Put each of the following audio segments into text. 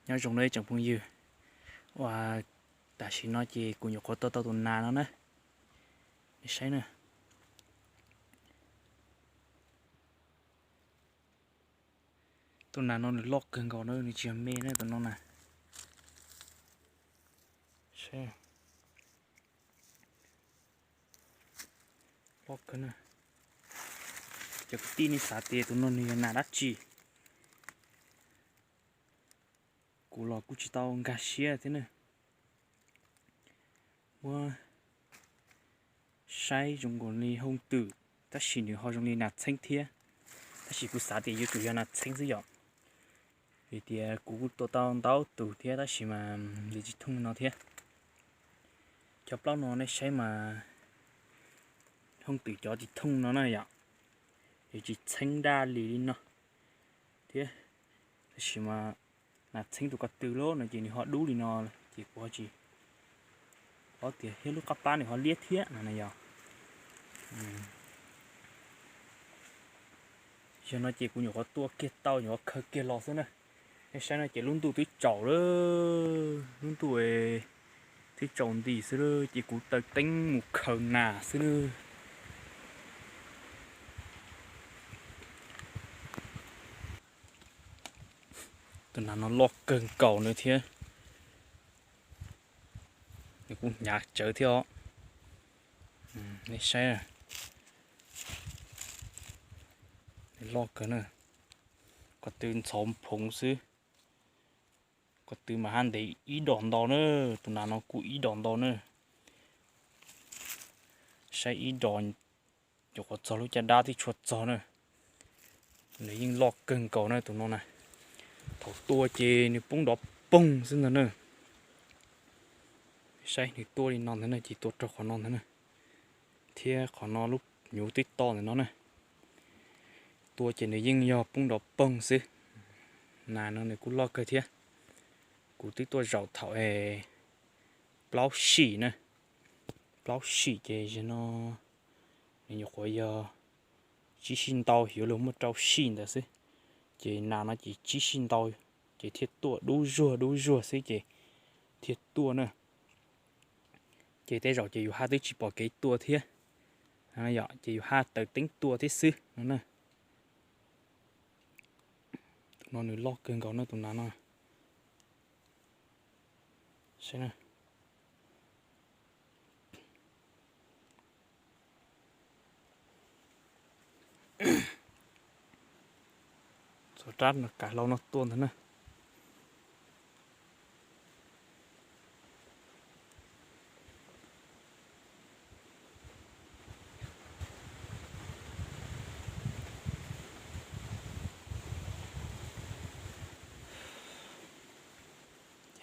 Nyob zoo na tsoom phooj ywg, ua tam sim no ces kuv nyuam qhuav tua tau tus nas no na, nej saib na. Tus nas no nws loj kawg nkaus na, nws tsis yog me na tus no na. Loj kawg na. Cov kwv tij nej xav tias tus no nws yog nas dab tsi? Kuv los kuj tsis tau nkag siab thiab na. Muab saib zoo nkaus li hooj twm, tab sis nws ho zoo li nas txheeb thiab. Tab sis kuv xav tias yuav tsum yog nas txheeb xwb yom. Vim tias kuv kuj tua tau ntau tus thiab tab sis mas nws tsis thooj no thiab. Cov plaub no nej saib mas hooj twm cov tsis thooj no na yom. Nws tsis txheeb daj li li no thiab. Tab sis mas nas txheeb tus ko tw lawm no ces nws ho dub li no, ces kuv ho tsis paub tias thiab lub qab pab nws ho liab thiab no na yom. Yog no ces kuv nyuam qhuav tua kiag tau, nyuam qhuav khaws kiag los xwb na. Nej saib no ces lub ntuj twb tsaus lawm, lub ntuj twb tsaus nti xwb lawm ces kuv taws teeb mus khaws nas xwb lawm. Tus nas no loj kawg nkaus na thiab, nws kuj hnyav tsawv thiab os. Nej saib, nws loj kawg na, ko tw ntxhov phoov xwb. Ko tw mas haj ntev ib dos ntau na, tus nas no kuj ib dos ntau na. Saib ib dos, nyuam qhuav txog lub caj dab twb tshua txog na. Nws yeej loj kawg nkaus na tus no na. Thaum tua ces nws poob nrov poog xwb ntag na. Saib nws tua li no ntag na ces tua raug qhov no ntag na, thiab qhov no lub hnyuv twb to ntawm no na. Tua ces nws yeej yog poob nrov poog xwb. Nas no nws kuj loj kawg thiab. Kuv twb tuaj zaum thaum plaub sim na, plaub sim ces zaum no nws nyuam qhuav yog tsib sij ntau, yuav luag muaj rau sij ntawd xwb. Ces nas no ces tsib sij ntau ces thiaj tuaj dub zuag dub zuag xwb ces thiaj tuaj na. Ces tej zaum ces yus haj twb tsis pom kev tua thiab, ces yus haj taws teeb tua thiab xwb no na. Tus no nws loj kawg nkaus na tus nas no. Txog rab no kav hlau no tuaj ntag na.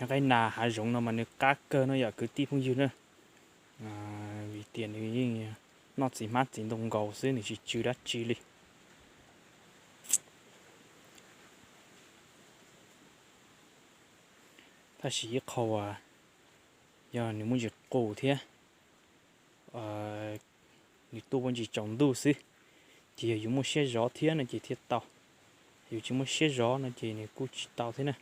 Nqaij nas hav zoov no mas nws qab kawg no yom kwv tij phooj ywg na. Vim tias nws yeej noj txiv hmab txiv ntoo nkaus xwb, nws tsis tsw dab tsi li. Tab sis ib qho uas yog nws muaj ntsis qus thiab, nws tuaj muaj ntsis tsaus ntuj xwb, ces yog yus muaj siab zov thiab no ces thiaj tau, yus tsis muaj siab zov no ces nws kuj tsis tau thiab na.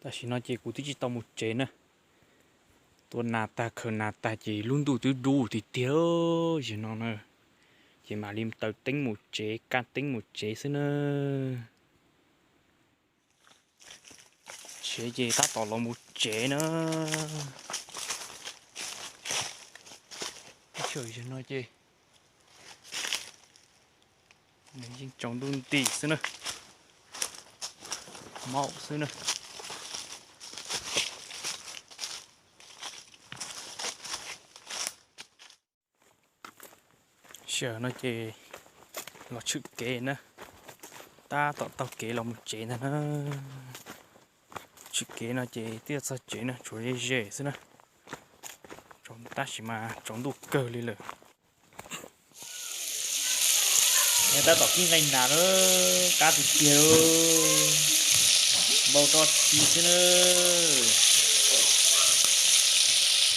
Tam sim no ces kuv twb tsis tau mus tsev na. Tua nas tag khaws nas tag ces lub ntuj twb dub tiag tiag li no na. Ces mam li taws teeb mus tsev, kaj teeb mus tsev xwb na. Tsev ces tab tom los mus tsev na. Ib cham no ces nws yeej tsaus ntuj nti xwb na, maum xwb na. Sij hawm no ces los tshwm kev na, tab tom taug kev los mus tsev ntag na. Tshwm kev no ces twb txog tsev na, tshuav ze ze xwb na. Tab sis mas tsaus ntuj kawg li lawm. Tab tom kib nqaij nas na, qab tiag tiag, npau roj tsi xwb na.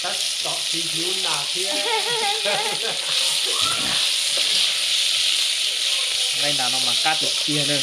Tab tom kib hnyuv nas thiab. Ntawm no mas qab tiag tiag na.